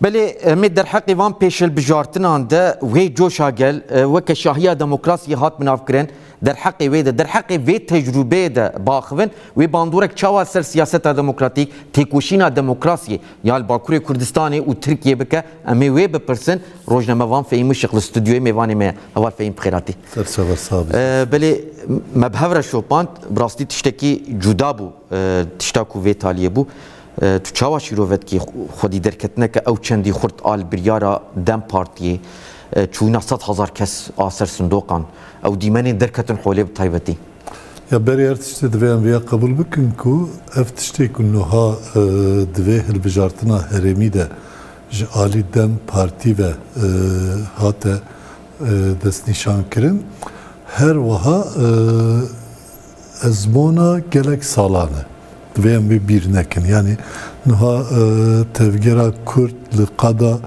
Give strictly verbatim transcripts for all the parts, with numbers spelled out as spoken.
Belê, em ê derheqê van pêşhilbijartinan de wê coşa gel, e, weke şahiya demokrasiyê hat minavkirin, derheqê wê de, derheqê vê tecrûbeyê de baxivin, wê bandorek çawa ser siyaseta demokratîk, têkoşîna demokrasiyê ya li Bakurê Kurdistanê û Tirkiyê bike, em ê wê bipirsin. Rojnamevan Fehîm Işık li stûdyoyê mêvanê me ye. Heval Fehîm, bi xêr hatî. Ser çava, sağ bî. E, belê, me bi hev re şopand, bi rastî tiştekî cuda bû, e, tişta ku vê taliyê bû. E, tu çawa şîrove dikî xwedî derketineke ew çendî xurt a li biryara DEM Partiyê, e, çûna sed hezar kes a ser sindoqan, ew dîmenên derketin holê bi taybetî? Ya berê her tiştê divê em viya qebûl bikin ku ev tiştê ku nuha, e, di vê hilbijartina herêmî de ji alî DEM Partî ve, e, hate, e, destnîşankirin, her wiha, e, ezmona gelek salan e. Divê em wê bîr nekin. Yanî niha, e, tevgera Kurd li qada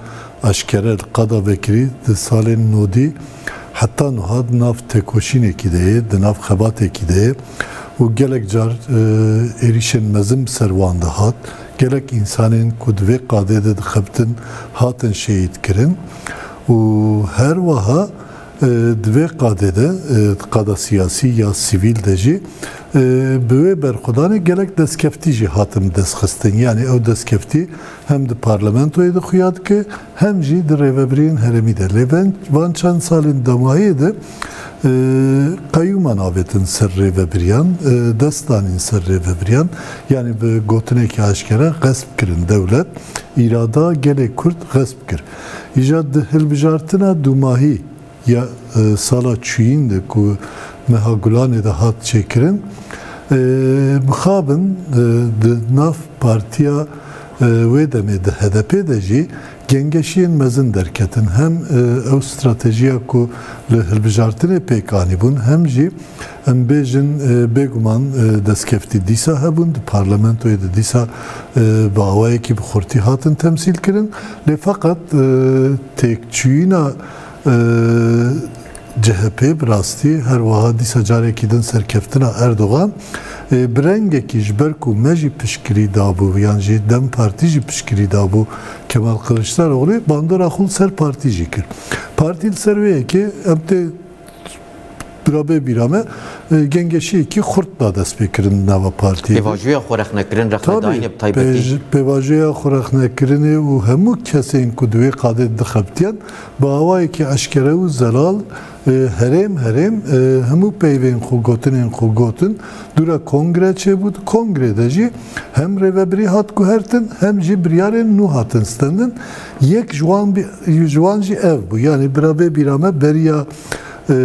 eşkere, li qada vekirî di salên nodî heta niha di nav têkoşînekî de ye, di nav xebatekî de ye û gelek car, e, êrîşên mezin bi ser wan de hat. Gelek însanên ku di vê qadê de dixebitin hatin şehîd kirin û her wiha, e, di vê qadê de, e, di qada siyasî ya sivîl de jî, e, bi wê berxwedanê gelek destkeftî jî hatin bi dest xistin. Yanî ew destkeftî hem di parlamentoyê de xuya dike, hem jî di rêvebiriyên herêmî de. Lê van, van çend salên demahiyê de, e, qeyûman avêtin ser rêvebiriyan, e, dest danîn ser rêvebiriyan. Yanî bi gotinekî eşkere xesp kirin dewlet, îrada gelê Kurd xesb kir. Îja di hilbijartina dûmahî ya, e, sala çûyîn de ku meha Gulanê de hat çêkirin, e, mixabin, e, di nav partiya, e, wê demê di H D P de jî gengeşiyên mezin derketin. Hem, e, ew stratejiya ku li hilbijartinê pêk anîbûn, hem jî em bêjin, e, bêguman, e, destkeftî dîsa hebûn, di parlamentoyê de dîsa, e, bi awayekî bi xurtî hatin temsîl kirin. Lê feqet, e, têkçûyîna, e, C H P bi rastî her wiha dîsa carekî din serkeftina Erdogan, e, bi rengekî ji ber ku me jî piştgirî dabû yan jî DEM Partî jî piştgirî dabû Kemal Kılıçdaroğlu, bandora xwe li ser partî jî kir. Partî li ser wê yekê em tê Bira bê bîra me, e, gengeşiyekî xurt da destpêkirin nava partiyê de. Pêvajoya xwe rexnekirin, rexnedayînê bi taybetî. Pêj-, pêvajoya xwe rexnekirinê û hemû kesên ku di wê qadê dixebitiyan, bi awayekî eşkere û zelal, e, herêm herêm, e, hemû peyvên xwe, gotinên xwe gotin. Dûra kongre çêbû. Di kongre de jî hem rêvebirî hat guhertin, hem jî biryarên nû hatin stendin. Yek ji wan bi-, ji wan jî ev bû. Yanî bira bê bîra me beriya e,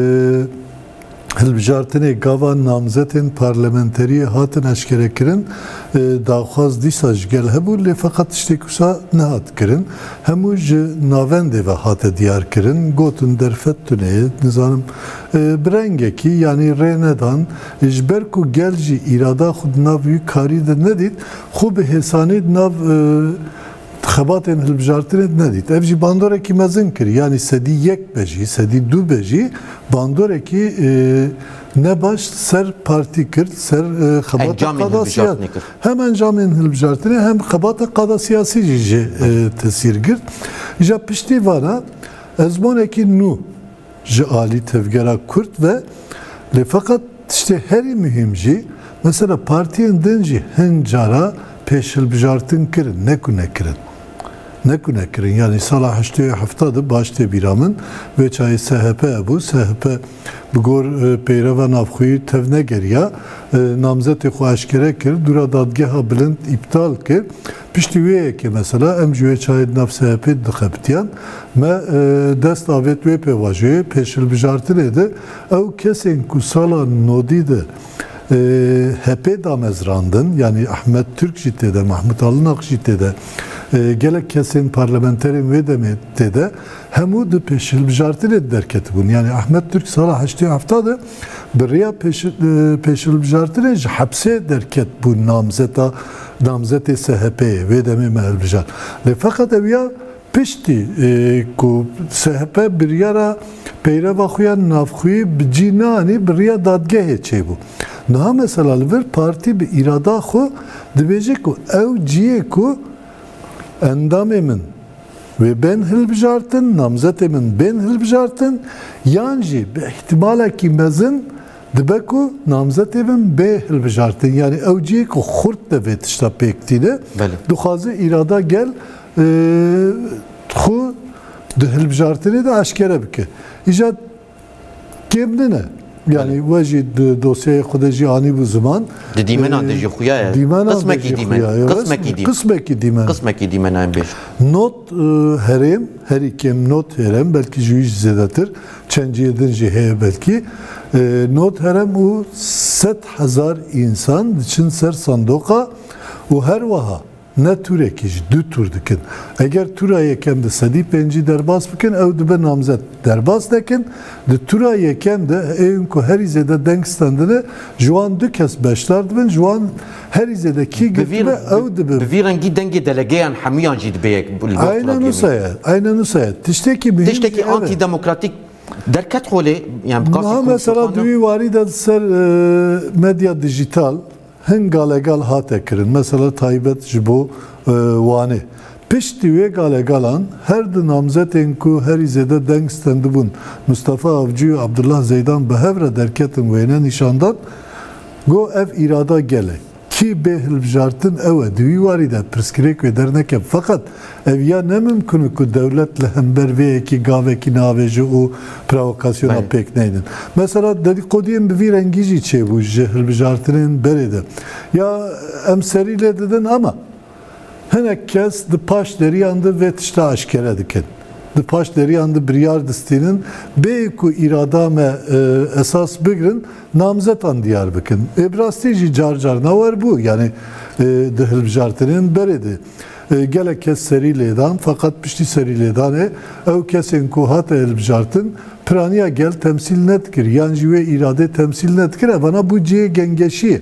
hilbijartinê gava namzetên parlamenteriyê hatin eşkerekirin, e, daxwaz dîsa ji gel hebû, lê feqet tiştê wisa nehat kirin. Hemû ji navendê ve hate diyar kirin. Gotin derfet tune ye, nizanim, e, bi rengekî, yanî rê nedan. E, ji ber ku gel jî îrada xwe di nav wî karî de nedît, xwe bi hêsanî di nav, e, xebatên hilbijartinê nedît. Ev jî bandorekî mezin kir. Yanî sedî yek be jî, sedî du be jî bandorekî, e, nebaş ser partî kir, ser, e, xebata Encamên qada siyasî. Hilbijartinê kir. Hem encamên hilbijartinê hem xebata qada siyasî jî jê, e, tesîr girt. Îja piştî vana ezmonekî nû ji alî tevgera Kurd ve, lê feqet tiştê herî muhîm jî, mesela partiyên din jî hin cara pêşhilbijartin kirin, ne ku nekirin. Ne ku nekirin. Yanî sala heştê û hefta de baş tê bîra min, wê çayê S H P hebû. S H P bi gor, e, peyreva navxweyî tevnegeriya, e, namzetê xwe eşkere kir, dûra dadgeha bilind îptal kir. Piştî wê yekê mesela em ji wê çayê di nav S H P dixebitiyan. Me, e, dest avêt wê pêvajoyê, pêşhilbijartinê de ew kesên ku sala nodî de, e, H P damezrandin, yanî Ahmet Türk jî tê de, Mahmut Alınok jî tê de, e, gelek kesên parlamenterên wê demê tê de, hemû di pêşhilbijartinê de derketibûn. Yanî Ahmet Türk sala heştê û hefta de bi riya pêş-, e, pêşhilbijartinê ji hepsê derket bû namzeta, namzetê S H P'ê, wê demê me hilbijart. Lê feqet ew ya piştî, e, ku S H P biryara peyreva xwe ya navxweyî bi cî neanî, bi riya dadgehê çêbû. Niha mesela li vir partî bi îrada xwe dibêje ku ew cihê ku endamê min Wê bên hilbijartin, namzetê min bên hilbijartin, yan jî bi îhtimalekî mezin dibe ku namzetê min bê hilbijartin. Yanî ew cihê ku xurt de vê tişta pêk tîne, Belê. dixwaze îrada gel, e, xwe di hilbijartinê de eşkere bike. Îja kêm nine. Yanî we jî di dosyayê xwe de jî anîbû ziman. Di dîmenan de Ee, jî xuya ye. Dîmenan de Qismekî jî dîmen. xuya ye. Qismekî Resmî dîmen. Qismekî dîmen. Qismekî dîmen em bêjin. Not, e, herêm, herî kêm not herêm, belkî ji wî jî zêdetir, çend cihê din jî heye belkî. E, not herêm û sed hezar însan diçin ser sandoqa û her wiha ne tûrekî jî, du tûr dikin. Eger tûra yekem de sedî pêncî derbas bikin, ew dibe namzet. Derbas nekin, di tûra yekem de ên ku herî zêde deng stendine, ji wan du kes beşdar dibin, ji wan herî zêde kî Bi vî, girtibe, ew dibe. bi vî rengî dengê delegeyan hemûyan jî dibe yek, li gor Aynen Turadyemî. wisa ye, aynen wisa ye. Tiştekî muhîm Tiştekî jî ev e. antîdemokratîk derket holê, yani bi qasî Niha mesela di wî warî de ser, e, medya dijital, Hin galegal hate kirin, mesela taybet ji bo, e, Wanê. Piştî wê galegalan her du namzetên ku herî zêde deng stendibûn, Mustafa Avcî û Abdullah Zeydan bi hev re derketin wêne nîşandan, got ev îrada gel e. Kî bê hilbijartin ew e. Di wî warî de pirsgirêk wê derneket. Feqet Ev ya ne mimkun e ku dewlet li hember vê yekî gavekî navêje û provokasyona Belê. pêk neynin. Mesela dedîkodiyên bi vî rengî jî çêbû ji hilbijartinên berê de. Ya em serî lê didin ama hinek kes di paş deriyan de vê tişta eşkere dikin. Di paş deriyan de biryar distînin. Bê ku îrada me, e, esas bigrin, namzetan diyar bikin. Ê bi rastî jî car car nawer bû. Yani, e, di hilbijartinên berê de. E, gelek kes serî lêdan, feqet piştî serî lêdanê ew kesên ku hate hilbijartin, piraniya gel temsîl nedikir, yan jî wê îradê temsîl nedikir, evana bû cihê gengeşiyê.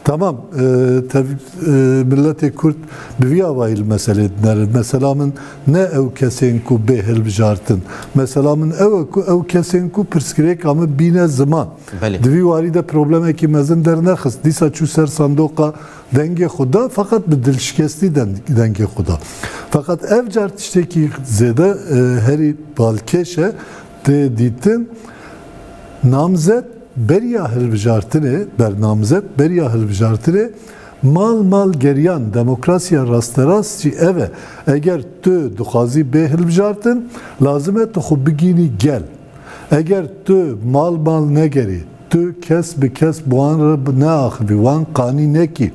Tamam, e, tev-, e, miletê Kurd bi vî avayî li meselê dinerin. Mesela min ne ew kesên ku bê hilbijartin. Mesela min ew e ku ew kesên ku pirsgirêka min bîne ziman. Belê. Di vî warî de problemekî mezin dernexist. Dîsa çû ser sandoqa dengê xwe da, feqet bi dilşikestî den-, dengê xwe da. Feqet ev car tiştekî zêde, e, herî balkêş e, tê dîtin. Namzet beriya hilbijartinê, bernamzet beriya hilbijartinê mal mal geriyan, demokrasiya rasterast jî ev e. Eger tu dixwazî bê hilbijartin, lazim e tu xwe bigînî gel. Eger tu mal mal negerî, tu kes bi kes bi wan re bi-, neaxivî, wan qanî nekî,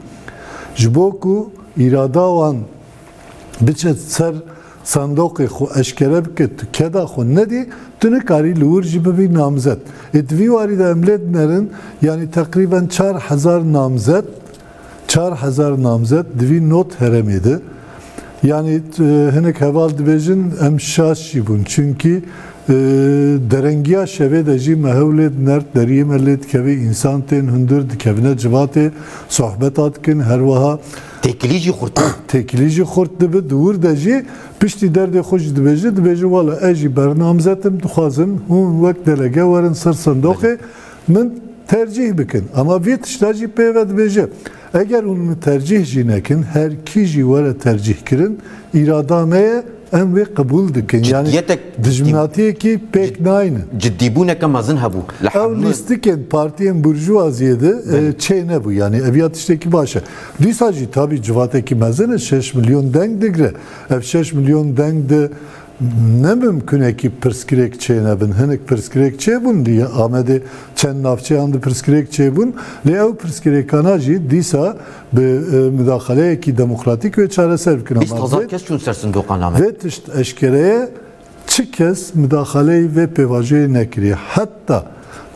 ji bo ku îrada wan biçe ser sandoqê xwe eşkere bike, tu keda xwe nedî, tu nikarî li wir jî bibî namzet. Ê di vî warî de em lê dinerin, yanî teqrîben çar hezar namzet Çar hezar namzet di vî not heremê de. Yanî, e, hinek heval dibêjin, em şaş jî bûn. Çunkî, e, derengiya şevê de jî me hewl lê dinert, deriyê me lê dikeve, însan tên hundir, dikevine civatê, sohbeta dikin, her wiha Têkilî jî xurt. têkilî jî xurt dibe, di wir de jî piştî derdê xwe jî dibêje, dibêje, wela ez jî bernamzet im, dixwazim hûn wek delege werin ser sindoqê, min tercîh bikin. Ama vê tişta jî pê ve dibêje, eger hûn min tercîh jî nekin, her kî jî were tercîh kirin, îrada me ye, em wê qebûl dikin. Yani Ciddiyetek dijminatiyekî pêk cid-, naynin. Ciddîbûneke mezin hebû. Li Ew hemû lîstikên partiyên burjuvaziyê de, e, Belê. çê nebû. Yani ev ya tiştekî baş e. Dîsa jî tabî civatekî mezin e, şeş milyon deng digre. Ev şeş milyon deng de ne mimkunekî pirsgirêk çênebin. Hinek pirsgirêk çêbûn, di Amedê çend navçeyan di pirsgirêk çêbûn. Lê ew pirsgirêkana jî dîsa bi, e, mudaxaleyekî demokratîk wê çareser bikin. Ama Bîst hezar vê, kes çûn ser sindoqan Amed. Vê tişt eşkere ye, çi kes mudaxaleyê vê pêvajoyê nekiriye. Heta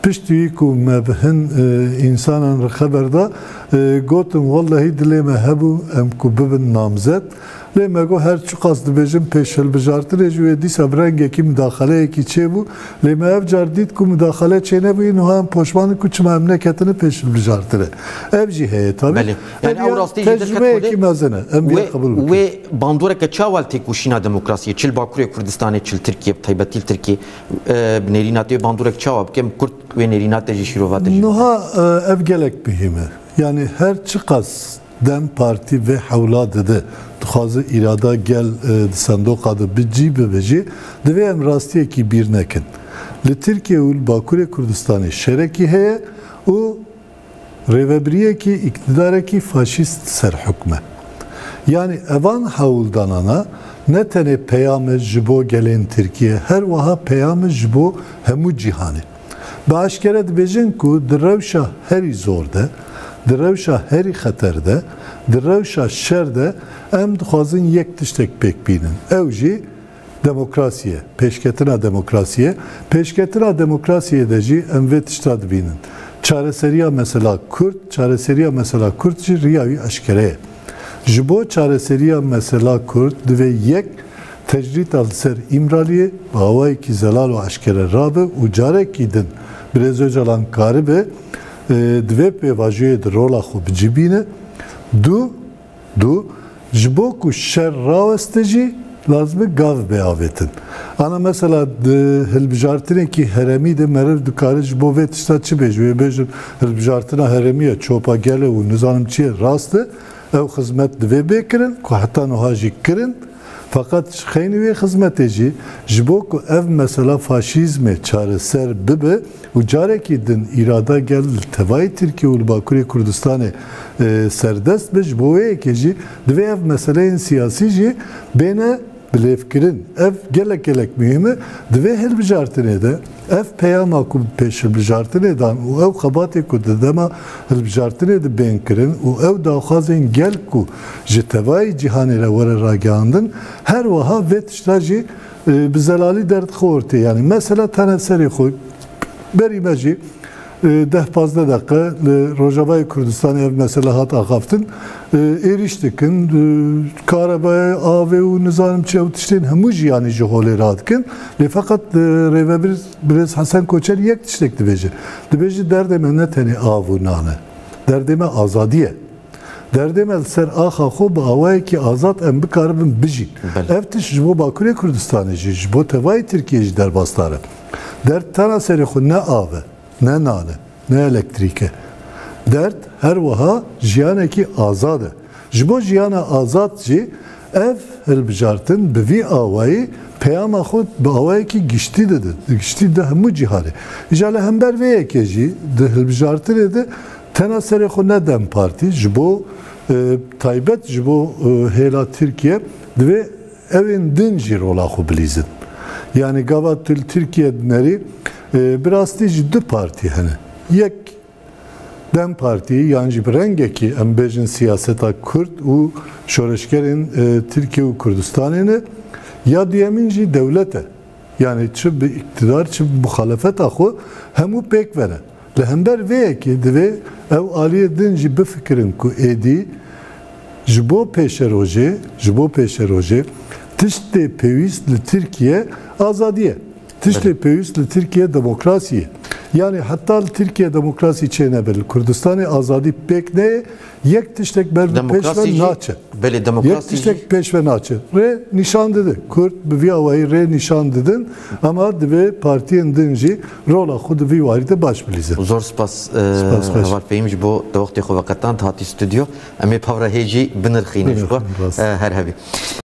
Piştî wî ku me bi hin, e, însanan re xeber da, e, gotin, wellehî dilê me hebû em ku bibin namzet. Lê me got, her çiqas dibêjin pêşhilbijartinê jî wê dîsa bi rengekî mudaxaleyekî çêbû. Lê me ev car dît ku mudaxale çênebûyî, niha em poşman in ku çima em neketine pêşhilbijartinê. Ev jî heye tabî. Belê. Yani Ev ya ew rastî jî derket tecrübeyekî xwedê mezin e. Em wê, wê qebûl bikin. Wê bandoreke çawa li têkoşîna demokrasiyê, çi li Bakurê Kurdistanê, çi li Tirkiye, bi taybetî li Tirkiye, e, bi nêrîna te wê bandorek çawa bike? Em kurt wê nêrîna te jî şîrova te jî bike. Niha, e, ev gelek muhîm e. Yani her çiqas DEM Partî vê hewla dide, dixwaze îrada gel, e, di sendoqa de bi cî bibe jî, divê em rastiyekî bîr nekin. Li Tirkiye û li Bakurê Kurdistanê şerekî heye û rêvebiriyekî, îktidarekî faşîst ser hukm e. Yanî evan hewldanana ne tenê peyam e ji bo gelên Tirkiye, her wiha peyam e ji bo hemû cîhanê. Bi eşkere dibêjin ku di rewşa herî zor de, di rewşa herî xeter de, di rewşa şer de em dixwazin yek tiştek pêk bînin. Ew jî demokrasiyê, pêşketina demokrasiyê. Pêşketina demokrasiyê de jî em vê tişta dibînin. Çareseriya mesela Kurd, çareseriya mesela Kurd jî riya wî eşkere ye. Ji bo çareseriya mesela Kurd divê yek tecrîta li ser Îmraliyê bi awayekî zelal û eşkere rabe û carekî din Birêz Ocalan karibe, e, di vê pêvajoyê de rola xwe bi cî bîne. Du, Du, ji bo ku şer raweste jî lazim e gav bê avêtin. Ana mesela di hilbijartinekî herêmî de meriv dikare ji bo vê tişta çi bêje? Wê bêjin hilbijartina herêmî ye, çopa gel e û nizanim çi ye. Rast e, ew xizmet divê bê kirin ku heta niha jî kirin. Feqet ji xeynî wê xizmetê jî ji bo ku ev mesela faşîzmê çareser bibe, û carekî din îrada gel li tevayî Tirkiye û li Bakurê Kurdistanê, e, serdest be. Ji bo wê yekê jî divê ev meseleyên siyasî jî bêne bilêvkirin. Ev gelek gelek muhîm e. Divê hilbijartinê de ev peyama ku bi pêş hilbijartinê dan û ew xebatê ku di dema hilbijartinê de bên kirin û ew daxwazên gel ku ji tevayî cîhanê re were ragihandin, her wiha vê tişta jî, e, bi zelalî derdixe ortê. Yanî mesela tene serê xwe. Berî me jî, e, deh pazdeh deqe li Rojavayê Kurdistanê ev mesele hat axaftin. E, êrîş dikin, e, karebayê, avê û nizanim çi ew tiştên hemû jî yanî ji holê radikin. Lê feqet, e, rêvebir birêz Hesen Koçer yek tiştek dibêje. Dibêje derdê me ne tenê av û nan e. Derdê me azadî ye. Derdê me li ser axa xwe bi awayekî azad em bikaribin bijîn. Belê. Ev tişt ji bo Bakurê Kurdistanê jî, ji bo tevayê Tirkiyê jî derbasdar e. Derd tena serê xwe ne av e, ne nan e, ne elektrîk e. Derd her wiha jiyanekî azad e. Ji bo jiyana azad jî ev hilbijartin bi vî awayî peyama xwe bi awayekî giştî didin, giştî di hemû cîhanê. Îja li hember vê yekê jî di hilbijartinê de tena serê xwe ne DEM Partî, ji bo, e, taybet ji bo, e, hêla Tirkiye divê ewên din jî rola xwe bilîzin. Yanî gava tu li Tirkiye dinerî, e, bi rastî jî du partî hene. Yek DEM Partî, yan jî bi rengekî em bêjin siyaseta Kurd û şoreşgerên, e, Tirkiye û Kurdistanê ne, ya duyemîn jî dewlet e. Yanî çi bi îktidar, çi bi muxalefeta xwe hemû pêk ve ne. Li hember vê yekê divê ew aliyê din jî bifikirin ku êdî ji bo pêşerojê, ji bo pêşerojê tiştê pêwîst li Tirkiye azadî ye. Tiştê Belê. pêwîst li Tirkiye demokrasî ye. Yanî heta li Tirkiye demokrasî çênebe, li Kurdistanê azadî pêk neyê, yek tiştek ber bi pêş ve Demokrasî jî, naçe. belê, Yek demokrasî tiştek jî pêş ve naçe. Rê nîşan dide. Kurd bi vî awayî rê nîşan didin, ama divê partiyên din jî rola xwe di vî warî de baş bilîzin. Zor spas, e, Spas xweş. Heval Fehîm, ji bo te wextê xwe veqetand, hatî stûdyo. Em ê pawra hê jî binirxînin ji xwe. Binirxînin, rast. E, her hebî.